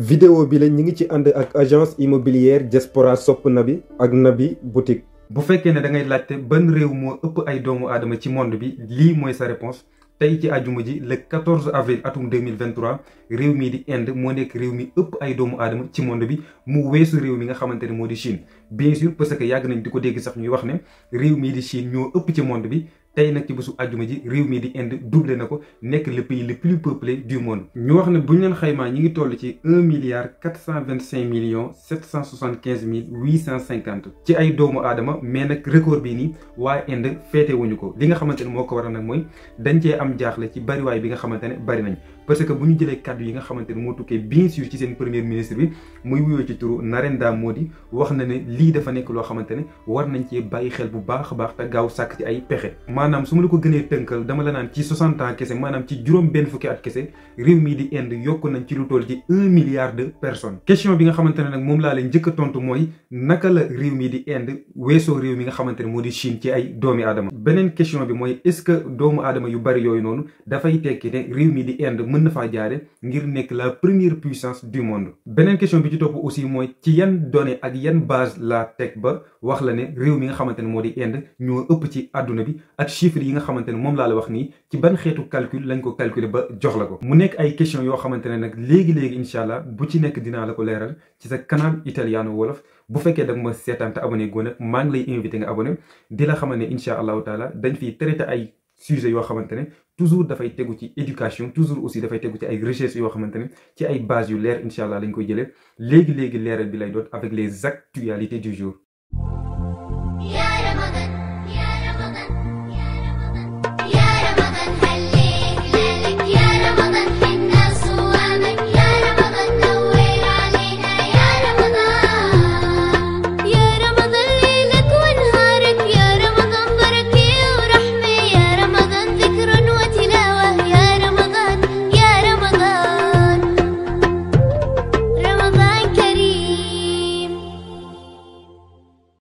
vidéo bi la ñi ngi ci ànd ak agence immobilière Diaspora Sopp Nabi ak Nabi boutique. bu fekkee ne da ngay laajte ban réew moo ëpp ay doomu aadama ci monde bi lii mooy sa réponse tey ci àjjuma ji le 14 avril atum 2023 réew mii di Inde moo nekk réew mi ëpp ay doomu aadama ci monde bi mu weesu réew mi nga xamante ne moo di Chine bien sûr parce que yàgg nañ di ko dégg sax ñuy wax ne réew mii di Chine ñoo ëpp ci monde bi. tey nag ci bésu àjjuma ji réew mii di Inde doublé na ko nekk le pays le plus peuplé du monde ñu wax ne bu ñu leen xaymaa ñi ngi toll ci 1,425,775,850 ci ay doomu aadama mais nag record bii nii waa Inde féete wuñu ko li nga xamante ne moo ko waral nag mooy dañ cee am jaaxle ci bariwaay bi nga xamante ne bari nañ parce que bu ñu jëlee kàddu yi nga xamante ne moo tukkee bien sûr ci seen premier ministre bi muy wuyoo ci turu Narendra Modi wax na ne lii dafa nekk loo xamante ne war nañ cee bàyyi xel bu baax a baax te gaaw sàkk ci ay pexe maanaam su ma la ko gënee tënkal dama la naan ci 60 ans kese maanaam ci juróom benn fukki at kese réew mii di Inde yokk nañ ci lu toll ci 1 milliard de personnes question bi nga xamante ne nag moom laa leen njëkk a tontu mooy naka la réew mii di Inde weesoo réew mi nga xamante ne moo di Chine ci ay doomi aadama beneen question bi mooy est-ce que doomu aadama yu bari yooyu noonu dafay tekki ne réew mii di Inde mën na faa jaare ngir nekk la première puissance du monde beneen question bi ci topp aussi mooy ci yan données ak yan base la teg ba wax la ne réew mi nga xamante ne moo di Inde ñoo ëpp ci àdduna bi ak chiffres yi nga xamante ne moom laa la wax nii ci ban xeetu calcul lañ ko calculer ba jox la ko mu nekk ay question yoo xamante ne nag léegi-léegi incha allah bu ci nekk dinaa la ko leeral ci sa canal Italiano Wolof bu fekkee da nga ma seetaan te abonné goo nag maa ngi lay invité nga abonné di la xamal ne incha allahu taala dañ fiy traité ay sujets yoo xamante ne toujours dafay tegu ci éducation toujours aussi dafay tegu ci ay recherches yoo xamante ne ci ay bases yu leer incha allah lañ koy jëlee léegi-léegi leeral bi lay doon avec les actualités du jour.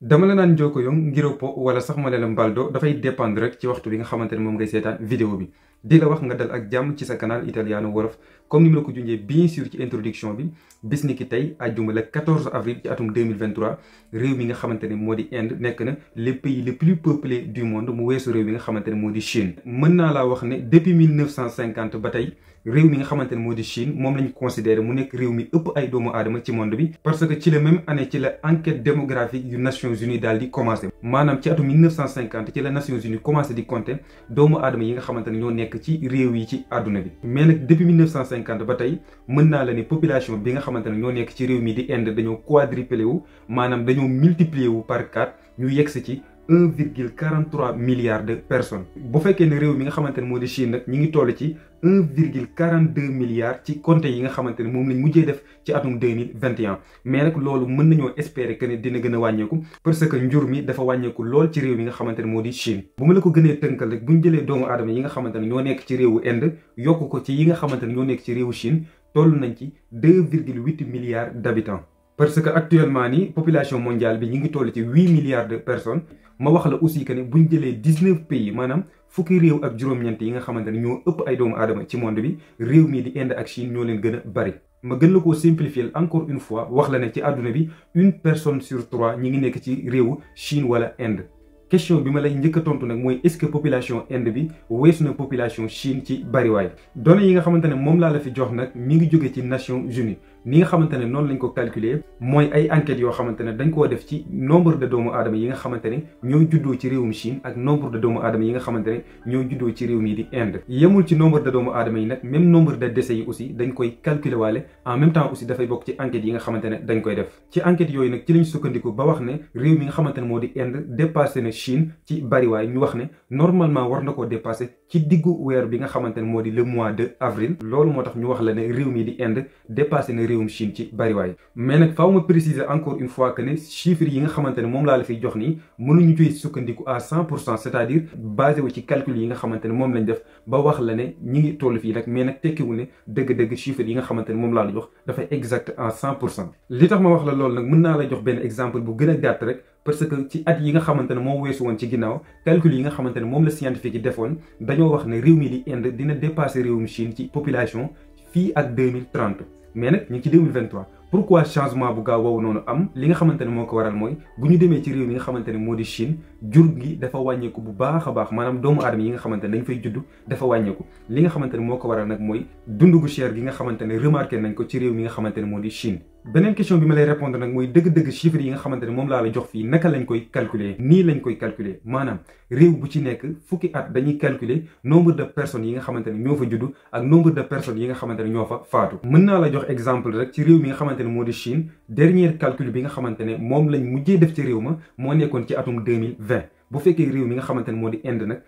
dama la naan njoko yong ngiro po wala sax ma leen mbaldo dafay dépendre rek ci waxtu bi nga xamante ne moom ngay seetaan vidéo bi di la wax nga dal ak jàmm ci sa canal Italiano Wolof comme ni ma la ko junjee bien sûr ci introduction bi bis ni ki tey àjjuma le 14 avril ci atum 2023 réew mi nga xamante ne moo di Inde nekk na le pays le plus peuplé du monde mu weesu réew mi nga xamante ne moo di Chine mën naa laa wax ne depuis 1950 ba tey réew mi nga xamante ne moo di Chine moom lañu considéré mu nekk réew mi ëpp ay doomu aadama ci monde bi parce que ci la même année ci la enquête démographique yu Nations Unies daal di commencé maanaam ci atum 1950 ci la Nations Unies commencé di compter doomu aadama yi nga xamante ne ñoo nekk ci réew yi ci àdduna bi mais nag depuis 1950 ba tey mën naa la ne population bi nga xamante ne ñoo nekk ci réew mi di Inde dañoo quadruplé wu maanaam dañoo multiplié wu par 4 ñu yegsi ci 1,43 milliard de personnes bu fekkee ne réew mi nga xamante ne moo di Chine nag ñi ngi toll ci 1,42 milliard ci compte yi nga xamante ne moom lañ mujjee def ci atum 2021 mais nag loolu mën nañoo espérer que ne dina gën a wàññeeku parce que njur mi dafa wàññeeku lool ci réew mi nga xamante ne moo di Chine bu ma la ko gënee tënkal rek bu ñu jëlee doomu aadama yi nga xamante ne ñoo nekk ci réewu Inde yokk ko ci yi nga xamante ne ñoo nekk ci réewu Chine toll nañ ci 2,8 milliards d'habitants parce que actuellement nii population mondiale bi ñu ngi toll ci 8 milliards de personnes ma wax la aussi que ne bu ñu jëlee 19 pays maanaam fukki réew ak juróom-ñeent yi nga xamante ne ñoo ëpp ay doomu aadama ci monde bi réew mii di Inde ak Chine ñoo leen gën a bari ma gën la koo simplifier encore une fois wax la ne ci àdduna bi une personne sur 3 ñi ngi nekk ci réewu Chine wala Inde question bi ma lay njëkk a tontu nag mooy est-ce que population Inde bi weesu na population Chine ci bariwaay données yi nga xamante ne moom laa la fi jox nag mi ngi jóge ci Nations Unies ni nga xamante ne noonu lañ ko calculer mooy ay enquêtes yoo xamante ne dañ koo def ci nombre de doomu aadama yi nga xamante ne ñoo juddoo ci réewum Chine ak nombre de doomu aadama yi nga xamante ne ñoo juddoo ci réew mii di Inde yemul ci nombre de doomu aadama yi nag même nombre de décès yi aussi dañ koy calculer waale en même temps aussi dafay bokk ci enquêtes yi nga xamante ne dañ koy def ci enquêtes yooyu nag ci lañ sukkandiku ba wax ne réew mi nga xamante ne moo di Inde dépassé na Chine ci bariwaay ñu wax ne normalement war na koo dépassé ci diggu weer bi nga xamante ne moo di le mois de avril loolu moo tax ñu wax la ne réew mii di Inde dépassé na réewum Chine ci bariwaay mais nag faaw ma préciser encore une fois que ne chiffres yi nga xamante ne moom laa la fiy jox nii mënuñu ciy sukkandiku à 100% c'est-à-dire basé wu ci calcul yi nga xamante ne moom lañ def ba wax la ne ñi ngi toll fii nag mais nag tekkiwul ne dëgg-dëgg chiffres yi nga xamante ne moom laa la jox dafay exact à 100%. li tax ma wax la loolu nag mën naa la jox benn exemple bu gën a gàtt rek parce que ci at yi nga xamante ne moo weesu woon ci ginnaaw calcul yi nga xamante ne moom la scientifique yi defoon dañoo wax ne réew mi di Inde dina dépasser réewum Chine ci population fii ak 2030 mais nag ñu ngi ci 2023 pourquoi changement bu gaaw boobu noonu am li nga xamante ne moo ko waral mooy bu ñu demee ci réew mi nga xamante ne moo di Chine jur gi dafa wàññeeku bu baax a baax maanaam doomu aadama yi nga xamante ne dañ fay judd dafa wàññeeku li nga xamante ne moo ko waral nag mooy dund gu cher gi nga xamante ne remarqué nañ ko ci réew mi nga xamante ne moo di Chine. beneen question bi ma lay répondre nag mooy dëgg-dëgg chiffres yi nga xamante ne moom laa la jox fii naka lañ koy calculer nii lañ koy calculer maanaam réew bu ci nekk fukki at dañuy calculer nombre de personnes yi nga xamante ne ñoo fa juddu ak nombre de personnes yi nga xamante ne ñoo fa faatu. mën naa la jox exemple rek ci réew mi nga xamante ne moo di Chine dernier calcul bi nga xamante ne moom lañ mujjee def ci réew ma moo nekkoon ci atum 2020 bu fekkee réew mi nga xamante ne moo di Inde nag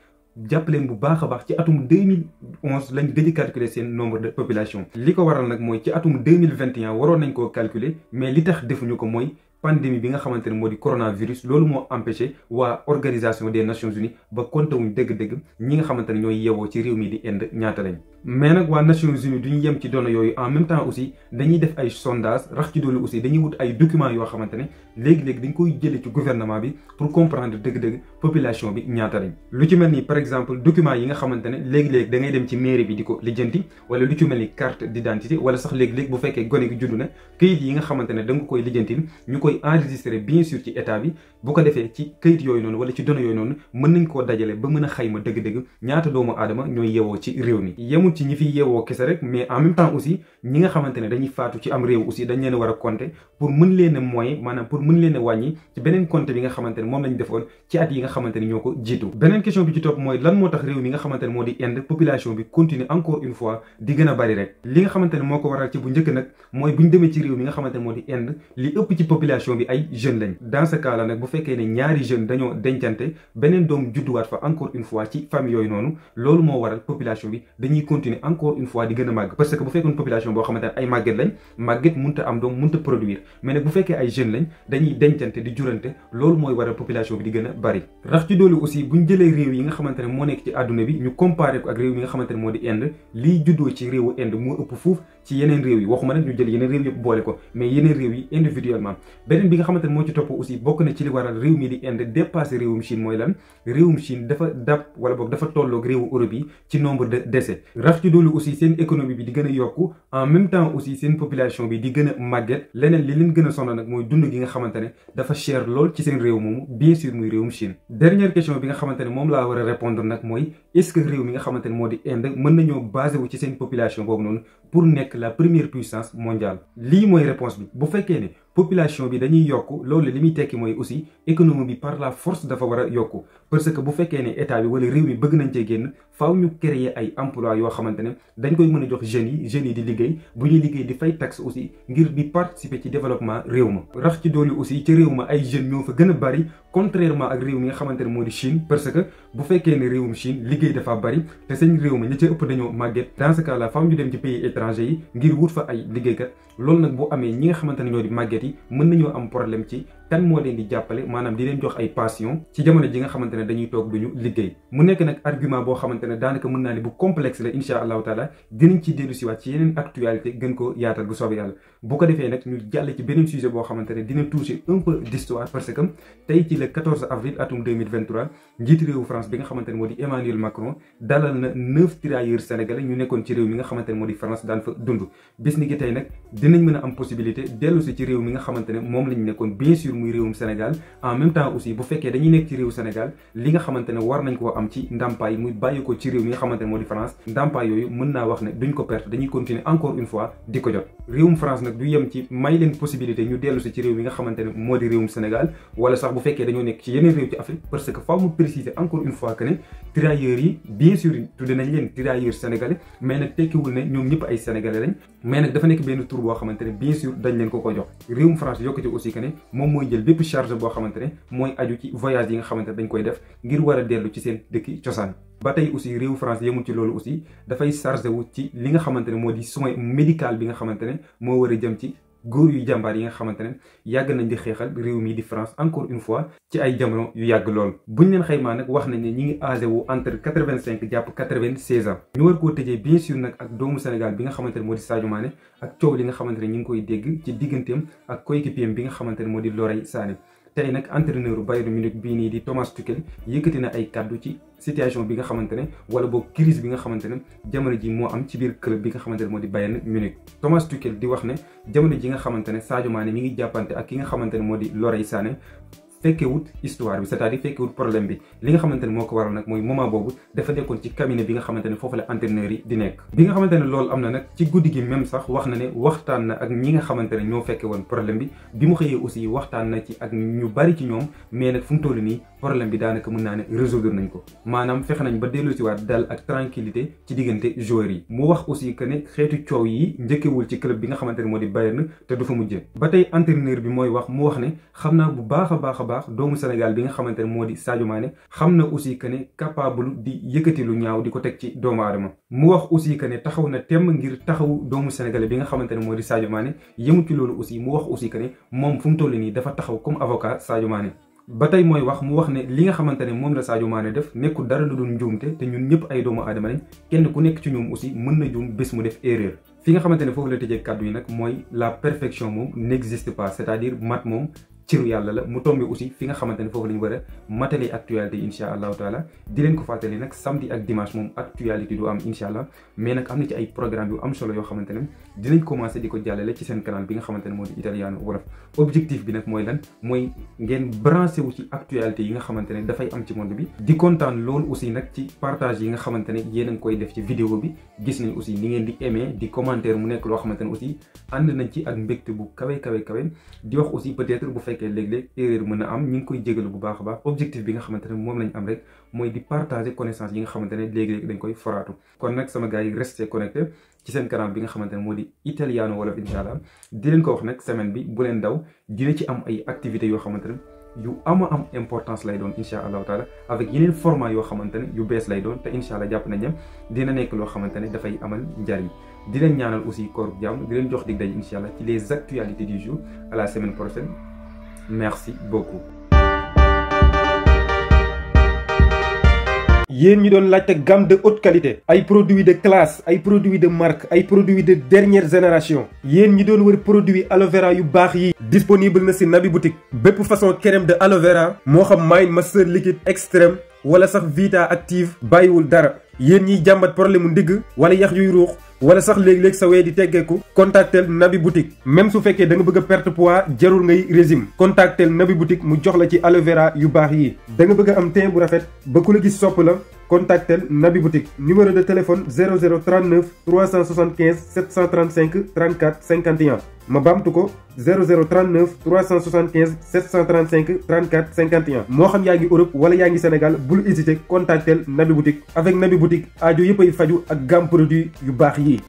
jàpp leen bu baax a baax ci atum 2011 lañ gëj a calculer seen nombre de population. li ko waral nag mooy ci atum 2021 waroon nañ koo calculer mais li tax defuñu ko mooy pandémie bi nga xamante ne moo di coronavirus loolu moo empêché waa organisation des nations unies ba compté wuñ dëgg-dëgg ñi nga xamante ne ñooy yewoo ci réew mi di Inde ñaata lañ. mais nag waa nations unies duñu yem ci données yooyu en même temps aussi dañuy def ay sondage rax ci doolu aussi dañuy wut ay documents yoo xamante ne léegi-léegi dañ koy jëlee ci gouvernement bi pour comprendre dëgg-dëgg population bi ñaata lañ. lu ci mel ni par exemple documents yi nga xamante ne léegi-léegi da ngay dem ci mairie bi di ko lijjanti wala lu ci mel ni carte d'identité wala sax léegi-léegi bu fekkee gone gi juddu na këyit yi nga xamante ne da nga koy lijjanti ñu koy enregistré bien sûr ci état bi bu ko defee ci këyit yooyu noonu wala ci données yooyu noonu mën nañ koo dajale ba mën a xayma dëgg-dëgg ñaata doomu aadama ñooy yewoo ci réew mi. ci ñi fi yeewoo kese rek mais en même temps aussi ñi nga xamante ne dañuy faatu ci am réew aussi dañ leen a war a compter pour mën leen a moyen maanaam pour mën leen a wàññi ci beneen compte bi nga xamante ne moom lañ defoon ci at yi nga xamante ne ñoo ko jiitu. beneen question bi ci topp mooy lan moo tax réew mi nga xamante ne moo di Inde population bi continue encore une fois di gën a bari rek. li nga xamante ne moo ko waral ci bu njëkk nag mooy bu ñu demee ci réew mi nga xamante ne moo di Inde li ëpp ci population bi ay jeunes lañ. dans ce cas là nag bu fekkee ne ñaari jeunes dañoo dencante beneen doom judduwaat fa encore une fois ci famille yooyu noonu loolu moo waral population bi dañuy continuer encore une fois di gën a màgg parce que bu fekkoon population boo xamante ne ay màgget lañ màgget mënut a am doom mënut a produire mais nag bu fekkee ay jeunes lañ dañuy dencante di jurante loolu mooy waral population bi di gën a bari. rax ci doolu aussi bu ñu jëlee réew yi nga xamante ne moo nekk ci àdduna bi ñu comparé ko ak réew yi nga xamante ne moo di Inde liy juddoo ci réewu Inde moo ëpp fuuf ci yeneen réew yi waxuma nag ñu jël yeneen réew yëpp boole ko mais yeneen réew yi individuellement. beneen bi nga xamante ne moo ci topp aussi bokk na ci li waral réew mi di Inde dépassé réewum Chine mooy lan réewum Chine dafa dab wala boog dafa tolloog réewu Europe yi ci nombre de décès. rax ci doolu aussi seen économie bi di gën a yokku en même temps aussi seen population bi di gën a màgget leneen li leen gën a sonal nag mooy dund gi nga xamante ne dafa cher lool ci seen réew moomu bien sûr muy réewum Chine. dernière question bi nga xamante ne moom laa war a répondre nag mooy est-ce que réew mi nga xamante ne moo di Inde mën nañoo basé wu ci seen population boobu noonu pour nekk la première puissance mondiale. lii mooy réponse bi bu fekkee ne population bi dañuy yokk loolu li muy tekki mooy aussi économie bi par la force dafa war a yokku parce que bu fekkee ne état bi wala réew mi bëgg nañ cee génn faaw ñu créer ay emploi yoo xamante ne dañ koy mën a jox jeunes yi di liggéey bu ñuy liggéey di fay taxe aussi ngir di participer ci développement réew ma. rax ci doolu aussi ci réew ma ay jeunes ñoo fa gën a bari contrairement ak réew mi nga xamante ne moo di Chine parce que bu fekkee ne réewum Chine liggéey dafa bari te seen réew ma ñi ca ëpp dañoo màgget dans ce cas là faaw ñu dem ci pays étranger yi ngir wut fa ay liggéeykat loolu nag bu amee ñi nga xamante ne ñoo di màgget yi mën nañoo am problème ci kan moo leen di jàppale maanaam di leen jox ay passion ci jamono ji nga xamante ne dañuy toog duñu liggéey. mu nekk nag argument boo xamante ne daanaka mën naa ne bu complexe la incha allahu taala dinañ ci dellu siwaat ci yeneen actualité gën ko yaatal bu soobee yàlla. bu ko defee nag ñu jàll ci beneen sujet boo xamante ne dina toucher un peu d'histoire parce que tey ci le 14 avril atum 2023 njiitu réewu France bi nga xamante ne moo di Emmanuel Macron dalal na 9 tirailleurs sénégalais ñu nekkoon ci réew mi nga xamante ne moo di France daan fa dund. bis ni ki tey nag dinañ mën a am possibilité dellu si ci réew mi nga xamante ne moom lañ nekkoon bien sûr muy réewum Sénégal en même temps aussi bu fekkee dañuy nekk ci réewu Sénégal li nga xamante ne war nañ koo am ci ndàmpaay muy bàyyi ko ci réew mi nga xamante ne moo di France ndàmpaay yooyu mën naa wax ne duñ ko perte dañuy continuer encore une fois di ko jot. réewum France nag du yem ci may leen possibilité ñu dellu si ci réew mi nga xamante ne moo di réewum Sénégal wala sax bu fekkee dañoo nekk ci yeneen réew ci Afrique parce que faaw mu préciser encore une fois que ne tirailleurs yi bien sûr tudde nañ leen tirailleurs sénégalais mais nag tekkiwul ne ñoom ñëpp ay sénégalais lañ mais nag dafa nekk benn tour boo xamante ne bien sûr dañ leen ko jox. réewum France yokkati aussi que ne moom mooy jël bépp charge boo xamante ne mooy aju ci voyage yi nga xamante ne dañ koy def ngir war a dellu ci seen dëkki cosaan. ba tey aussi réewu France yemul ci loolu aussi dafay chargé wu ci li nga xamante ne moo di soin médical bi nga xamante ne moo war a jëm ci góor yu jàmbaar yi nga xamante ne yàgg nañ di xeexal réew mi di France encore une fois ci ay jamono yu yàgg lool. buñ leen xaymaa nag wax nañ ne ñi ngi âgé wu entre 85 jàpp 96 ans. ñu war koo tëjee bien sûr nag ak doomu Sénégal bi nga xamante ne moo di Sadio Mané ak coow li nga xamante ne ñu ngi koy dégg ci digganteem ak coéquipier bi nga xamante ne moo di Leroy Sané. tey nag entraîneur Bayern Munich bii nii di Thomas Tuchel yëkkati na ay kàddu ci situation bi nga xamante ne wala boog crise bi nga xamante ne jamono ji moo am ci biir club bi nga xamante ne moo di Bayern Munich. Thomas Tuchel di wax ne jamono ji nga xamante ne Sadio Mané mi ngi jàppante ak ki nga xamante ne moo di Leroy Sané fekkewut histoire bi c'est-à-dire fekkewut problème bi li nga xamante ne moo ko waral nag mooy moment boobu dafa nekkoon ci cabinet bi nga xamante ne foofu la entraîneur yi di nekk. bi nga xamante ne loolu am na nag ci guddi gi même sax wax na ne waxtaan na ak ñi nga xamante ne ñoo fekke woon problème bi mu xëyee aussi waxtaan na ci ak ñu bari ci ñoom mais nag fu mu toll nii problème bi daanaka mën naa ne résoudre nañ ko maanaam fexe nañ ba dellusiwaat dal ak tranquillité ci diggante joueurs yi. mu wax aussi que ne xeetu coow yi njëkkewul ci club bi nga xamante ne moo di Bayern te du fa mujjee. ba tey entraîneur bi mooy wax mu wax ne xam naa bu baax a baax doomu Sénégal bi nga xamante ne moo di Sadio Mané xam na aussi que ne capable di yëkkati lu ñaaw di ko teg ci doomu aadama. mu wax aussi que ne taxaw na temm ngir taxaw doomu Sénégalais bi nga xamante ne moo di Sadio Mané yëmu ci loolu aussi mu wax aussi que ne moom fu mu toll nii dafa taxaw comme avocat Sadio Mané. ba tey mooy wax mu wax ne li nga xamante ne moom la Sadio Mané def nekkul dara lu dul njuumte te ñun ñëpp ay doomu aadama lañ kenn ku nekk ci ñoom aussi mën na juum bés mu def erreur. fi nga xamante ne foofu la tëjee kàddu yi nag mooy la perfection moom n'existe pas c'est-à-dire mat moom ciru yàlla la mu tombé aussi fi nga xamante ne foofu la ñu war a matali actualité insha allahu taala di leen ko fàttali nag samedi ak dimanche moom actualité du am insha allah mais nag am na ci ay programme yu am solo yoo xamante ne dinañ commencé di ko jàllale ci seen canal bi nga xamante ne moo di Italiano Wolof. objectif bi nag mooy lan mooy ngeen branché wu ci actualité yi nga xamante ne dafay am ci monde bi di kontaan loolu aussi nag ci partage yi nga xamante ne yéen a ngi koy def ci vidéo bi gis nañ aussi ni ngeen di aimé di commentaire mu nekk loo xamante ne aussi ànd nañ ci ak mbégte bu kawe di wax aussi peut-être bu fekkee léeg-léeg erreur mën a am ñu ngi koy jégalu bu baax a baax objectif bi nga xamante ne moom lañ am rek mooy di partager connaissance yi nga xamante ne léegi-léegi dañ koy foraatu. kon nag sama gars yi resté connecté ci seen canal bi nga xamante ne moo di Italiano Wolof incha allah di leen ko wax nag semaine bi bu leen daw dina ci am ay activités yoo xamante ne yu ama am importance lay doon incha allahu taala avec yeneen format yoo xamante ne yu bees lay doon te incha allah jàpp nañ ne dina nekk loo xamante ne dafay amal njariñ. di leen ñaanal aussi koor jàmm di leen jox dig daje incha allah ci les actualités du jour à la semaine prochaine merci beaucoup. yéen ñi doon laajte gamme de haute qualité ay produits de classe ay produits de marque ay produits de dernière génération yéen ñi doon wër produit aloe vera yu baax yi disponible na ci Naby Boutique bépp façon crème de aloe vera moo xam Mind Master liquide extrême wala sax Vita active bàyyiwul dara yéen ñiy jàmbat problème mu ndigg wala yax yuy ruux wala sax léeg-léeg sa wee di teggeeku contactel Naby Boutique même su fekkee da nga bëgg a perte poids jarul ngay régime contactel Naby Boutique mu jox la ci aloe vera yu baax yi da nga bëgg a am teint bu rafet ba ku la gis sopp la contactel Naby Boutique numéro de téléphone 0039 375 735 34 51 ma baamtu ko 0039 375 735 34 51 moo xam yaa ngi Europe wala yaa ngi Sénégal bul hésiter contactel Naby Boutique avec Naby Boutique aajo yëpp ay faju ak gamme produit yu baax yi